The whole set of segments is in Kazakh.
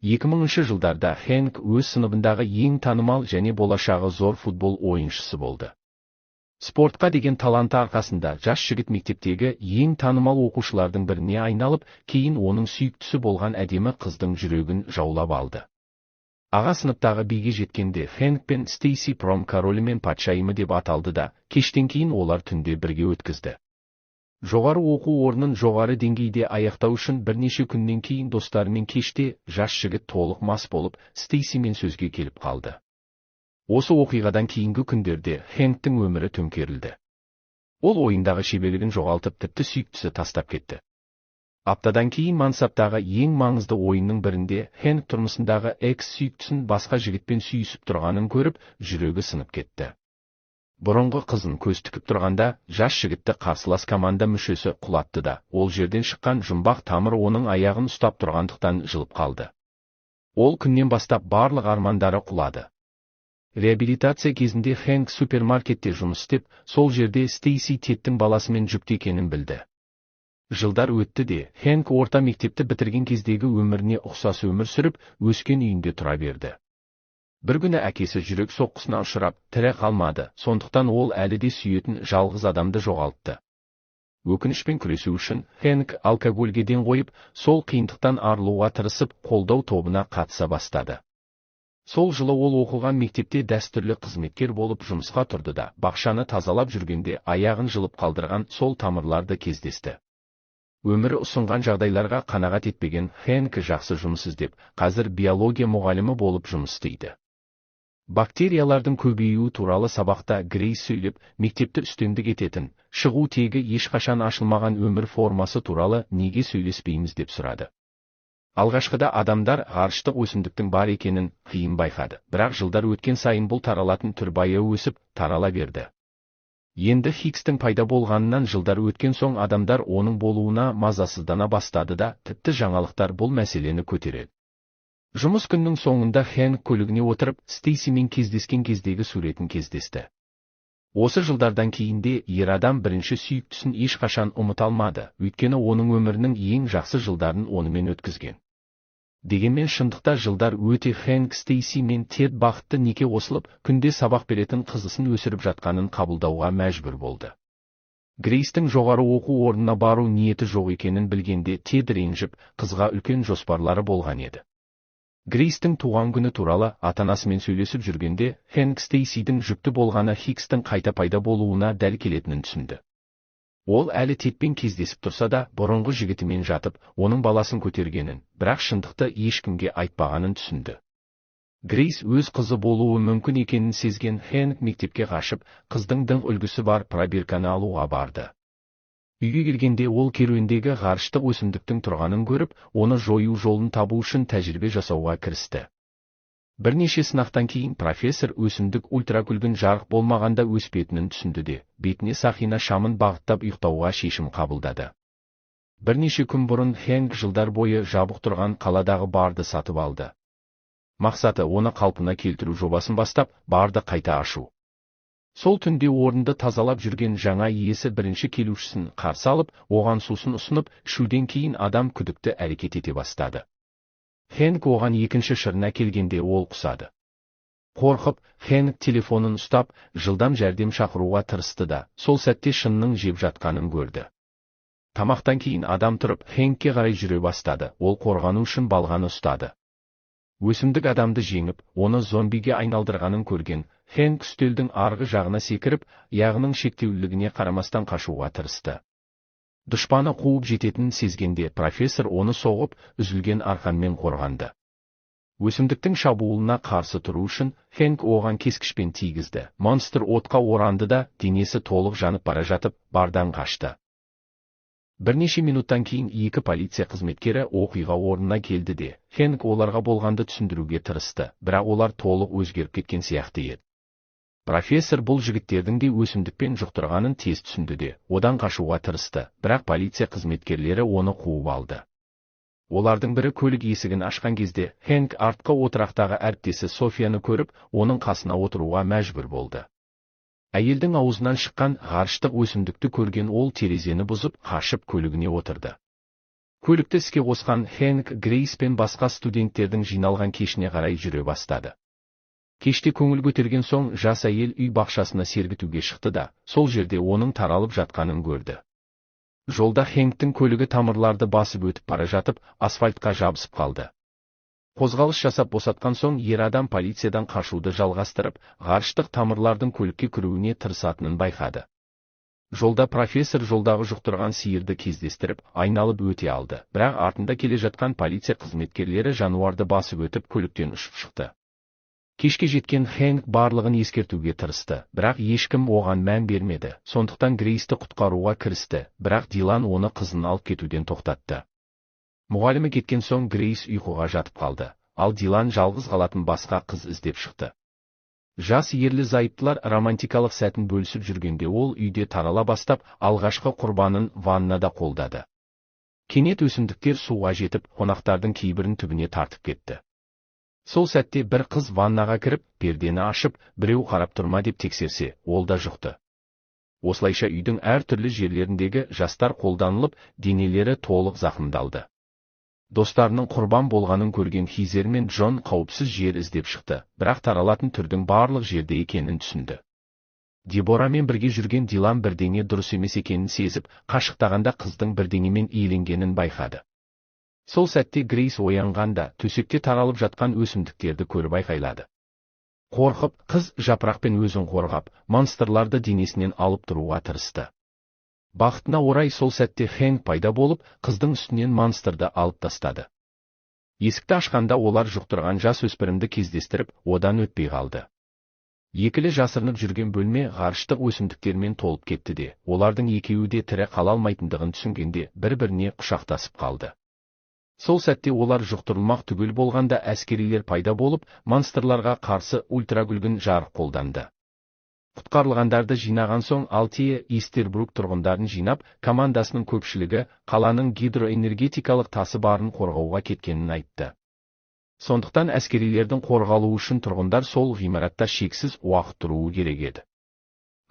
2000 жылдарда Хэнк өз сыныбындағы ең танымал және болашағы зор футбол ойыншысы болды. Спортқа деген таланты арқасында жас жігіт мектептегі ең танымал оқушылардың біріне айналып, кейін оның сүйіктісі болған әдемі қыздың жүрегін жаулап алды. Аға сыныптағы биге жеткенде Хэнк пен Стейси пром королі мен патшайымы деп аталды да, кештен кейін олар түнде бірге өткізді. Жоғары оқу орнын жоғары деңгейде аяқтау үшін бірнеше күннен кейін достарымен кеште жас жігіт толық мас болып, Стейсимен сөзге келіп қалды. Осы оқиғадан кейінгі күндерде Хэнктің өмірі төңкерілді. Ол ойындағы шеберлігін жоғалтып, тіпті сүйіктісі тастап кетті. Аптадан кейін мансаптағы ең маңызды ойынның бірінде Хэнк тұрмысындағы экс-сүйіктісін басқа жігітпен сүйісіп тұрғанын көріп, жүрегі сынып кетті. Бұрынғы қызын көз тігіп тұрғанда, жас жігітті қарсылас команда мүшесі құлатты да, ол жерден шыққан жұмбақ тамыр оның аяғын ұстап тұрғандықтан жылып қалды. Ол күннен бастап барлық армандары құлады. Реабилитация кезінде Хэнк супермаркетте жұмыс істеп, сол жерде Стейси Тедтің баласымен жүкті екенін білді. Жылдар өтті де, Хэнк орта мектепті бітірген кездегі өміріне ұқсас өмір сүріп, өскен үйінде тұра берді. Бір күні әкесі жүрек соққысына ұшырап, тірі қалмады, сондықтан ол әлі де сүйетін жалғыз адамды жоғалтты. Өкінішпен күресу үшін Хэнк алкогольге ден қойып, сол қиындықтан арылуға тырысып, қолдау тобына қатыса бастады. Сол жылы ол оқыған мектепте дәстүрлі қызметкер болып жұмысқа тұрды да, бақшаны тазалап жүргенде аяғын жылып қалдырған сол тамырларды кездесті. Өмірі ұсынған жағдайларға қанағат етпеген Хэнк жақсы жұмыс іздеп, қазір биология мұғалімі болып жұмыс істейді. Бактериялардың көбеюі туралы сабақта Грейс сөйлеп, мектепті үстемдік ететін, шығу тегі ешқашан ашылмаған өмір формасы туралы неге сөйлеспейміз деп сұрады. Алғашқыда адамдар ғарыштық өсімдіктің бар екенін қиын байқады, бірақ жылдар өткен сайын бұл таралатын түр баяу өсіп, тарала берді. Енді Хиггстің пайда болғанынан жылдар өткен соң адамдар оның болуына мазасыздана бастады да, тіпті жаңалықтар бұл мәселені көтереді. Жұмыс күннің соңында Хэнк көлігіне отырып, Стейсимен кездескен кездегі суретін кездесті. Осы жылдардан кейін де ер адам бірінші сүйіктісін ешқашан ұмыта алмады, өйткені оның өмірінің ең жақсы жылдарын онымен өткізген. Дегенмен шындықта жылдар өте Хэнк Стейси мен Тед бақытты неке қосылып, күнде сабақ беретін қызысын өсіріп жатқанын қабылдауға мәжбүр болды. Грейстің жоғары оқу орнына бару ниеті жоқ екенін білгенде Тед ренжіп, қызға үлкен жоспарлары болған еді. Грейстің туған күні туралы ата-анасымен сөйлесіп жүргенде, Хэнк Стейсидің жүкті болғаны Хиггстің қайта пайда болуына дәл келетінін түсінді. Ол әлі Тедпен кездесіп тұрса да, бұрынғы жігітімен жатып, оның баласын көтергенін, бірақ шындықты ешкімге айтпағанын түсінді. Грейс өз қызы болуы мүмкін екенін сезген Хэнк мектепке қашып, қыздың дың үлгісі бар пробирканы алуға барды. Үйге келгенде ол керуендегі ғарыштық өсімдіктің тұрғанын көріп, оны жою жолын табу үшін тәжірибе жасауға кірісті. Бірнеше сынақтан кейін профессор өсімдік ультракүлгін жарық болмағанда өспетінін түсінді де, бетіне сақина шамын бағыттап ұйықтауға шешім қабылдады. Бірнеше күн бұрын Хэнк жылдар бойы жабық тұрған қаладағы барды сатып алды. Мақсаты оны қалпына келтіру жобасын бастап, барды қайта ашу. Сол түнде орынды тазалап жүрген жаңа иесі бірінші келушісін қарсы алып, оған сусын ұсынып, ішуден кейін адам күдікті әрекет ете бастады. Хэнк оған екінші шырын әкелгенде ол құсады. Қорқып, Хэнк телефонын ұстап, жылдам жәрдем шақыруға тырысты да, сол сәтте шынның жеп жатқанын көрді. Тамақтан кейін адам тұрып, Хэнкке қарай жүре бастады, ол қорғану үшін балғаны ұстады. Өсімдік адамды жеңіп, оны зомбиге айналдырғанын көрген, Хэнк үстелдің арғы жағына секіріп, аяғының шектеулілігіне қарамастан қашуға тырысты. Дұшпаны қуып жететінін сезгенде профессор оны соғып, үзілген арқанмен қорғанды. Өсімдіктің шабуылына қарсы тұру үшін Хэнк оған кескішпен тигізді. Монстр отқа оранды да, денесі толық жанып бара жатып, бардан қашты. Бірнеше минуттан кейін екі полиция қызметкері оқиға орнына келді де, Хэнк оларға болғанды түсіндіруге тырысты, бірақ олар толық өзгеріп кеткен сияқты еді. Профессор бұл жігіттердің де өсімдікпен жұқтырғанын тез түсінді де, одан қашуға тырысты, бірақ полиция қызметкерлері оны қуып алды. Олардың бірі көлік есігін ашқан кезде, Хэнк артқы отырақтағы әріптесі Софияны көріп, оның қасына отыруға мәжбүр болды. Әйелдің аузынан шыққан ғарыштық өсімдікті көрген ол терезені бұзып, қашып көлігіне отырды. Көлікті іске қосқан Хэнк Грейс пен басқа студенттердің жиналған кешіне қарай жүре бастады. Кеште көңіл көтерген соң жас әйел үй бақшасына сергітуге шықты да, сол жерде оның таралып жатқанын көрді. Жолда Хэнктің көлігі тамырларды басып өтіп бара жатып, асфальтқа жабысып қалды. Қозғалыс жасап босатқан соң ер адам полициядан қашуды жалғастырып, ғарыштық тамырлардың көлікке кіруіне тырысатынын байқады. Жолда профессор жолдағы жұқтырған сиырды кездестіріп, айналып өте алды. Бірақ артында келе жатқан полиция қызметкерлері жануарды басып өтіп, көліктен ұшып шықты. Кешке жеткен Хэнк барлығын ескертуге тырысты, бірақ ешкім оған мән бермеді. Сондықтан Грейсті құтқаруға кірісті, бірақ Дилан оны қызын алып кетуден тоқтатты. Мұғалімі кеткен соң Грейс ұйқыға жатып қалды, ал Дилан жалғыз қалатын басқа қыз іздеп шықты. Жас ерлі-зайыптылар романтикалық сәтін бөлісіп жүргенде ол үйде тарала бастап, алғашқы құрбанын ваннада қолдады. Кенет өсімдіктер суға жетіп, қонақтардың кейбірін түбіне тартып кетті. Сол сәтте бір қыз ваннаға кіріп, пердені ашып, біреу қарап тұрма деп тексерсе, ол да жұқты. Осылайша үйдің әртүрлі жерлеріндегі жастар қолданылып, денелері толық зақымдалды. Достарының құрбан болғанын көрген Хизер мен Джон қауіпсіз жер іздеп шықты, бірақ таралатын түрдің барлық жерде екенін түсінді. Деборамен бірге жүрген Дилан бірдеңе дұрыс емес екенін сезіп, қашықтағанда қыздың бірдеңемен иеленгенін байқады. Сол сәтте Грейс оянғанда төсекте таралып жатқан өсімдіктерді көріп айқайлады. Қорқып, қыз жапырақпен өзін қорғап, монстрларды денесінен алып тұруға тырысты. Бақытына орай сол сәтте Хэнк пайда болып, қыздың үстінен монстрды алып тастады. Есікті ашқанда олар жұқтырған жас өспірімді кездестіріп, одан өтпей қалды. Екілі жасырынып жүрген бөлме ғарыштық өсімдіктермен толып кетті де, олардың екеуі де тірі қала алмайтындығын түсінгенде бір-біріне құшақтасып қалды. Сол сәтте олар жұқтырылмақ түгел болғанда әскерилер пайда болып, монстрларға қарсы ультракүлгін жарық қолданды. Құтқарылғандарды жинаған соң Алтия Истербрук тұрғындарын жинап, командасының көпшілігі қаланың гидроэнергетикалық тасы барын қорғауға кеткенін айтты. Сондықтан әскерилердің қорғалуы үшін тұрғындар сол ғимаратта шексіз уақыт тұруы керек еді.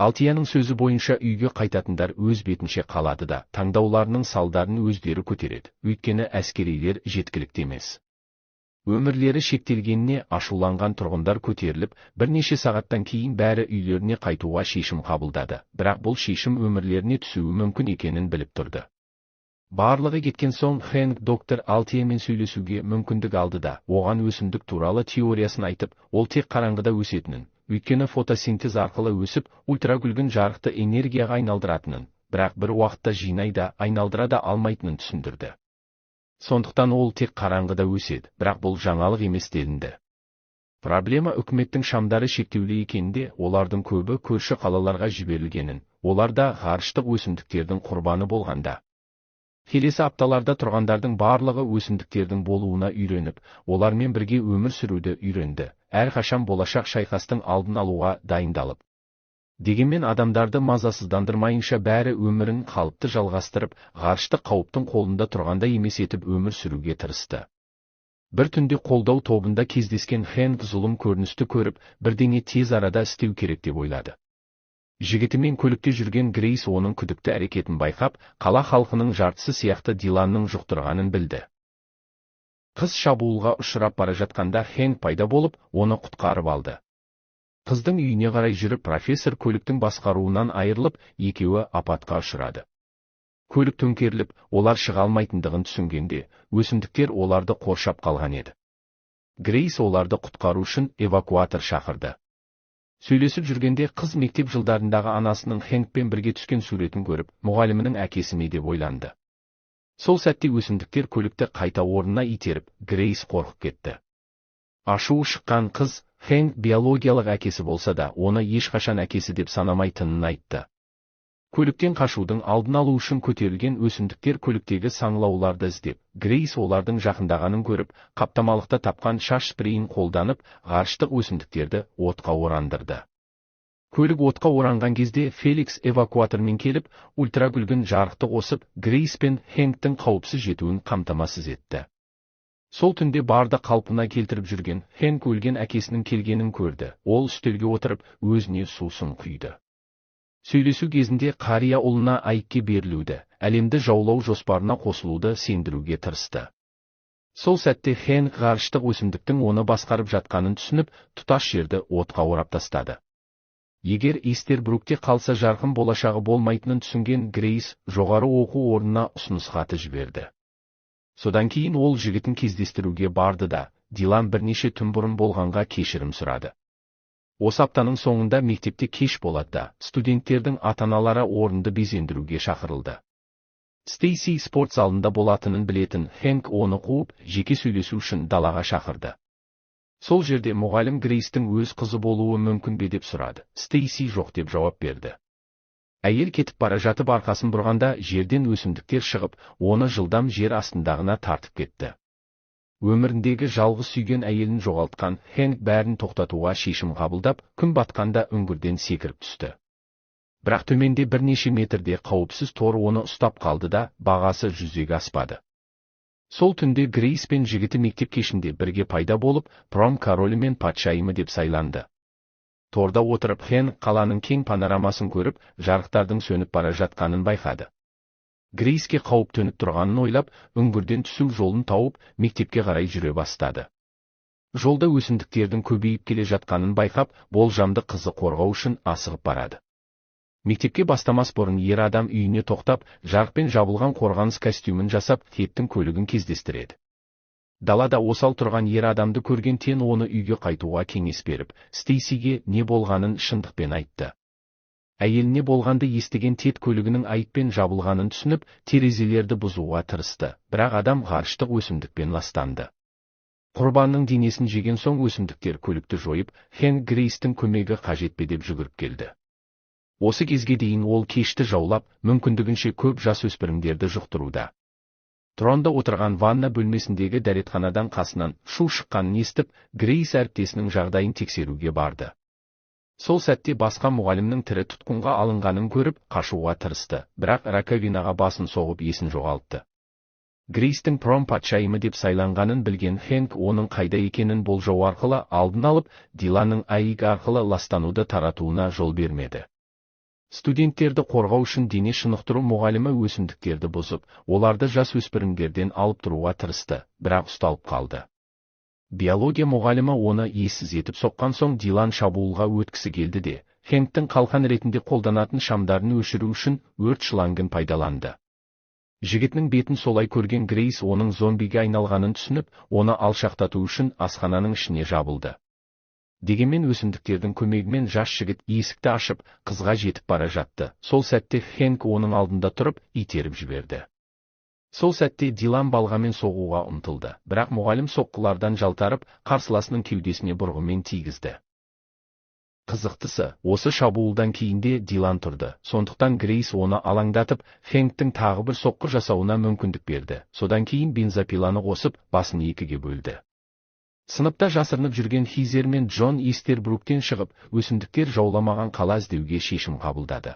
Алтияның сөзі бойынша үйге қайтатындар өз бетінше қалады да, таңдауларының салдарын өздері көтереді, өйткені әскерилер жеткілікті емес. Өмірлері шектелгеніне ашуланған тұрғындар көтеріліп, бірнеше сағаттан кейін бәрі үйлеріне қайтуға шешім қабылдады, бірақ бұл шешім өмірлеріне түсуі мүмкін екенін біліп тұрды. Барлығы кеткен соң Хэнк доктор Алтиямен сөйлесуге мүмкіндік алды да, оған өсімдік туралы теориясын айтып, ол тек қараңғыда өсетінін, өйткені фотосинтез арқылы өсіп, ультракүлгін жарықты энергияға айналдыратынын, бірақ бір уақытта жинай да, айналдыра да алмайтынын түсіндірді. Сондықтан ол тек қараңғыда өседі, бірақ бұл жаңалық емес делінді. Проблема үкіметтің шамдары шектеулі екенінде, олардың көбі көрші қалаларға жіберілгенін, олар да ғарыштық өсімдіктердің құрбаны болғанда. Келесі апталарда тұрғандардың барлығы өсімдіктердің болуына үйреніп, олармен бірге өмір сүруді үйренді, әрқашан болашақ шайқастың алдын алуға дайындалып. Дегенмен адамдарды мазасыздандырмайынша бәрі өмірін қалыпты жалғастырып, ғарыштық қауіптің қолында тұрғанда емес етіп өмір сүруге тырысты. Бір түнде қолдау тобында кездескен Хэнк зұлым көріністі көріп, бірдеңе тез арада істеу керек деп ойлады. Жігітімен көлікте жүрген Грейс оның күдікті әрекетін байқап, қала халқының жартысы сияқты Диланның жұқтырғанын білді. Қыз шабуылға ұшырап бара жатқанда Хэнк пайда болып, оны құтқарып алды. Қыздың үйіне қарай жүріп профессор көліктің басқаруынан айырылып, екеуі апатқа ұшырады. Көлік төңкеріліп, олар шыға алмайтындығын түсінгенде, өсімдіктер оларды қоршап қалған еді. Грейс оларды құтқару үшін эвакуатор шақырды. Сөйлесіп жүргенде қыз мектеп жылдарындағы анасының Хэнкпен бірге түскен суретін көріп, мұғалімінің әкесі ме деп ойланды. Сол сәтте өсімдіктер көлікті қайта орнына итеріп, Грейс қорқып кетті. Ашуы шыққан қыз, Хэнк биологиялық әкесі болса да, оны ешқашан әкесі деп санамайтынын айтты. Көліктен қашудың алдын алу үшін көтерілген өсімдіктер көліктегі саңылауларды іздеп, Грейс олардың жақындағанын көріп, қаптамалықта тапқан шаш спрейін қолданып, ғарыштық өсімдіктерді отқа орандырды. Көлік отқа оранған кезде Феликс эвакуатормен келіп, ультракүлгін жарықты қосып, Грейс пен Хэнктің қауіпсіз жетуін қамтамасыз етті. Сол түнде барды қалпына келтіріп жүрген Хэнк өлген әкесінің келгенін көрді. Ол үстелге отырып, өзіне сусын құйды. Сөйлесу кезінде қария ұлына АИГ-ке берілуді, әлемді жаулау жоспарына қосылуды сендіруге тырысты. Сол сәтте Хэнк ғарыштық өсімдіктің оны басқарып жатқанын түсініп, тұтас жерді отқа орап тастады. Егер Истербрукте қалса, жарқын болашағы болмайтынын түсінген Грейс жоғары оқу орнына ұсыныс хаты жіберді. Содан кейін ол жігітін кездестіруге барды да, Дилан бірнеше түн бұрын болғанға кешірім сұрады. Осы аптаның соңында мектепте кеш болады да, студенттердің ата-аналары орынды безендіруге шақырылды. Стейси спорт залында болатынын білетін Хэнк оны қуып, жеке сөйлесу үшін далаға шақырды. Сол жерде мұғалім Грейстің өз қызы болуы мүмкін бе деп сұрады. Стейси жоқ деп жауап берді. Әйел кетіп бара жатып арқасын бұрғанда, жерден өсімдіктер шығып, оны жылдам жер астындағына тартып кетті. Өміріндегі жалғыз сүйген әйелін жоғалтқан Хэнк бәрін тоқтатуға шешім қабылдап, күн батқанда үңгірден секіріп түсті. Бірақ төменде бірнеше метрде қауіпсіз тор оны ұстап қалды да, бағасы жүзеге аспады. Сол түнде Грейс пен жігіті мектеп кешінде бірге пайда болып, пром королі мен патшайымы деп сайланды. Торда отырып, Хэнк қаланың кең панорамасын көріп, жарықтардың сөніп бара жатқанын байқады. Грейске қауіп төніп тұрғанын ойлап, үңгірден түсу жолын тауып, мектепке қарай жүре бастады. Жолда өсімдіктердің көбейіп келе жатқанын байқап, болжамды қызы қорғау үшін асығып барады. Мектепке бастамас бұрын ер адам үйіне тоқтап, жарықпен жабылған қорғаныс костюмін жасап, Тедтің көлігін кездестіреді. Далада осал тұрған ер адамды көрген Тед оны үйге қайтуға кеңес беріп, Стейсиге не болғанын шындықпен айтты. Әйеліне болғанды естіген Тед көлігінің АИГ-пен жабылғанын түсініп, терезелерді бұзуға тырысты, бірақ адам ғарыштық өсімдікпен ластанды. Құрбанның денесін жеген соң өсімдіктер көлікті жойып, Хэнк Грейстің көмегі қажет пе деп жүгіріп келді. Осы кезге дейін ол кешті жаулап, мүмкіндігінше көп жасөспірімдерді жұқтыруда. Тронда отырған ванна бөлмесіндегі дәретханадан қасынан шу шыққанын естіп, Грейс әріптесінің жағдайын тексеруге барды. Сол сәтте басқа мұғалімнің тірі тұтқынға алынғанын көріп, қашуға тырысты, бірақ раковинаға басын соғып, есін жоғалтты. Грейстің пром патшайымы деп сайланғанын білген Хэнк оның қайда екенін болжау арқылы алдын алып, Диланның АИГ арқылы ластануды таратуына жол бермеді. Студенттерді қорғау үшін дене шынықтыру мұғалімі өсімдіктерді бұзып, оларды жас өспірімдерден алып тұруға тырысты, бірақ ұсталып қалды. Биология мұғалімі оны ессіз етіп соққан соң, Дилан шабуылға өткісі келді де, Хэнктің қалқан ретінде қолданатын шамдарын өшіру үшін өрт шлангын пайдаланды. Жігітінің бетін солай көрген Грейс оның зомбиге айналғанын түсініп, оны алшақтату үшін асхананың ішіне жабылды. Дегенмен өсімдіктердің көмегімен жас жігіт есікті ашып, қызға жетіп бара жатты. Сол сәтте Хэнк оның алдында тұрып, итеріп жіберді. Сол сәтте Дилан балғамен соғуға ұмтылды, бірақ мұғалім соққылардан жалтарып, қарсыласының кеудесіне бұрғымен тигізді. Қызықтысы, осы шабуылдан кейін де Дилан тұрды. Сондықтан Грейс оны алаңдатып, Хэнктің тағы бір соққы жасауына мүмкіндік берді. Содан кейін бензопиланы қосып, басын екіге бөлді. Сыныпта жасырынып жүрген Хизер мен Джон Истербруктен шығып, өсімдіктер жауламаған қала іздеуге шешім қабылдады.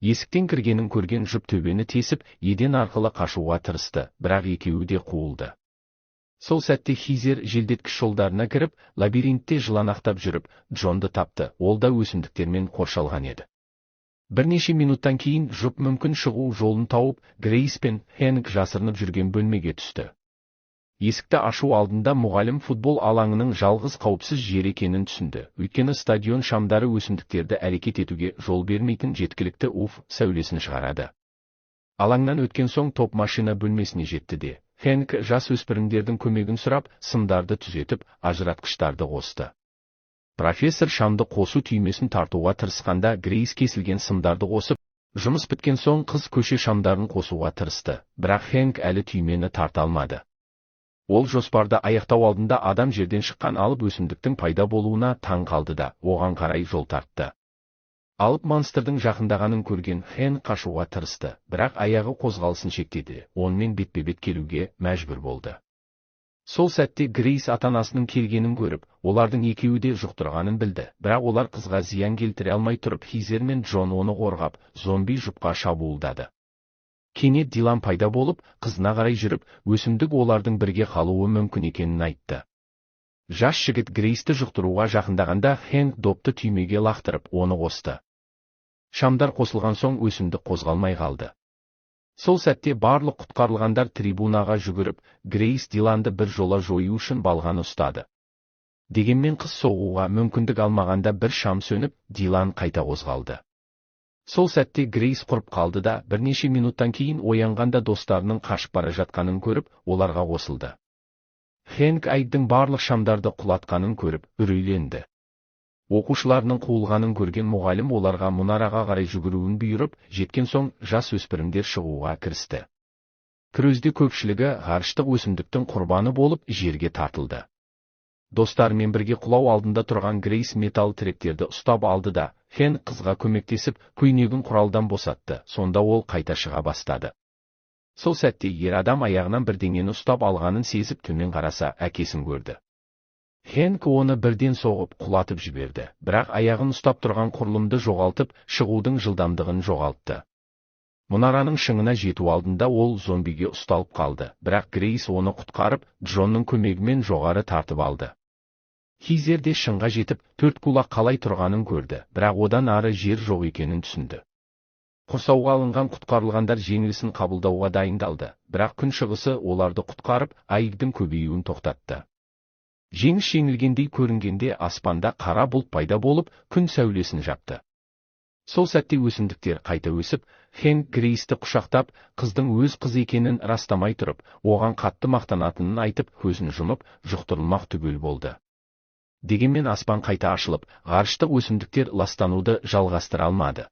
Есіктен кіргенін көрген жұп төбені тесіп, еден арқылы қашуға тырысты, бірақ екеуі де қуылды. Сол сәтте Хизер желдеткіш жолдарына кіріп, лабиринтте жыланақтап жүріп, Джонды тапты, ол да өсімдіктермен қоршалған еді. Бірнеше минуттан кейін жұп мүмкін шығу жолын тауып, Грейс пен Хэнк жасырынып жүрген бөлмеге түсті. Есікті ашу алдында мұғалім футбол алаңының жалғыз қауіпсіз жер екенін түсінді, өйткені стадион шамдары өсімдіктерді әрекет етуге жол бермейтін жеткілікті УФ сәулесін шығарады. Алаңнан өткен соң топ машина бөлмесіне жетті де, Хэнк жас өспірімдердің көмегін сұрап, сымдарды түзетіп, ажыратқыштарды қосты. Профессор шамды қосу түймесін тартуға тырысқанда, Грейс кесілген сымдарды қосып, жұмыс біткен соң қыз көше шамдарын қосуға тырысты, бірақ Хэнк әлі түймені тарта алмады. Ол жоспарды аяқтау алдында адам жерден шыққан алып өсімдіктің пайда болуына таң қалды да, оған қарай жол тартты. Алып монстрдың жақындағанын көрген Хэнк қашуға тырысты, бірақ аяғы қозғалысын шектеді, онымен бетпе-бет келуге мәжбүр болды. Сол сәтте Грейс ата-анасының келгенін көріп, олардың екеуі де жұқтырғанын білді, бірақ олар қызға зиян келтіре алмай тұрып, Хизер мен Джон оны қорғап, зомби жұпқа шабуылдады. Кенет Дилан пайда болып, қызына қарай жүріп, өсімдік олардың бірге қалуы мүмкін екенін айтты. Жас жігіт Грейсті жұқтыруға жақындағанда, Хэнк допты түймеге лақтырып, оны қосты. Шамдар қосылған соң өсімдік қозғалмай қалды. Сол сәтте барлық құтқарылғандар трибунаға жүгіріп, Грейс Диланды бір жола жою үшін балғаны ұстады. Дегенмен қыз соғуға мүмкіндік алмағанда бір шам сөніп, Дилан қайта қозғалды. Сол сәтте Грейс құрып қалды да, бірнеше минуттан кейін оянғанда достарының қашып бара жатқанын көріп, оларға қосылды. Хэнк Айдың барлық шамдарды құлатқанын көріп, үрейленді. Оқушыларының қуылғанын көрген мұғалім оларға мұнараға қарай жүгіруін бұйырып, жеткен соң жас өспірімдер шығуға кірісті. Күресте көпшілігі ғарыштық өсімдіктің құрбаны болып жерге тартылды. Достарымен бірге құлау алдында тұрған Грейс металл тіректерді ұстап алды да, Хэнк қызға көмектесіп, көйнегін құралдан босатты, сонда ол қайта шыға бастады. Сол сәтте ер адам аяғынан бірдеңені ұстап алғанын сезіп төмен қараса, әкесін көрді. Хэнк оны бірден соғып, құлатып жіберді, бірақ аяғын ұстап тұрған құрылымды жоғалтып, шығудың жылдамдығын жоғалтты. Мұнараның шыңына жету алдында ол зомбиге ұсталып қалды, бірақ Грейс оны құтқарып, Джонның көмегімен жоғары тартып алды. Хизер де шыңға жетіп, төрт құлақ қалай тұрғанын көрді, бірақ одан ары жер жоқ екенін түсінді. Құрсауға алынған құтқарылғандар жеңілісін қабылдауға дайындалды, бірақ күн шығысы оларды құтқарып, айдың көбеюін тоқтатты. Жеңіс жеңілгендей көрінгенде аспанда қара бұлт пайда болып, күн сәулесін жапты. Сол сәтте өсімдіктер қайта өсіп, Хэнк Грейсті құшақтап, қыздың өз қызы екенін растамай тұрып, оған қатты мақтанатынын айтып, көзін жұмып, жұқтырылмақ түгел болды. Дегенмен аспан қайта ашылып, ғарыштық өсімдіктер ластануды жалғастыра алмады.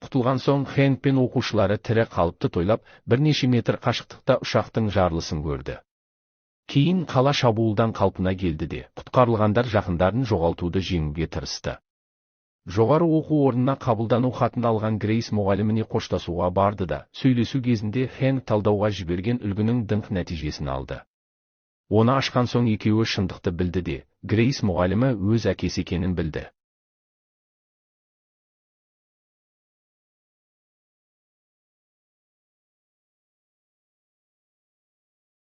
Құтылған соң Хэнк пен оқушылары тірі қалыпты тойлап, бірнеше метр қашықтықта ұшақтың жарылысын көрді. Кейін қала шабуылдан қалпына келді де, құтқарылғандар жақындарын жоғалтуды жеңуге тырысты. Жоғары оқу орнына қабылдану хатын алған Грейс мұғаліміне қоштасуға барды да, сөйлесу кезінде Хэнк талдауға жіберген үлгінің ДНҚ нәтижесін алды. Оны ашқан соң екеуі шындықты білді де, Грейс мұғалімі өз әкесі екенін білді.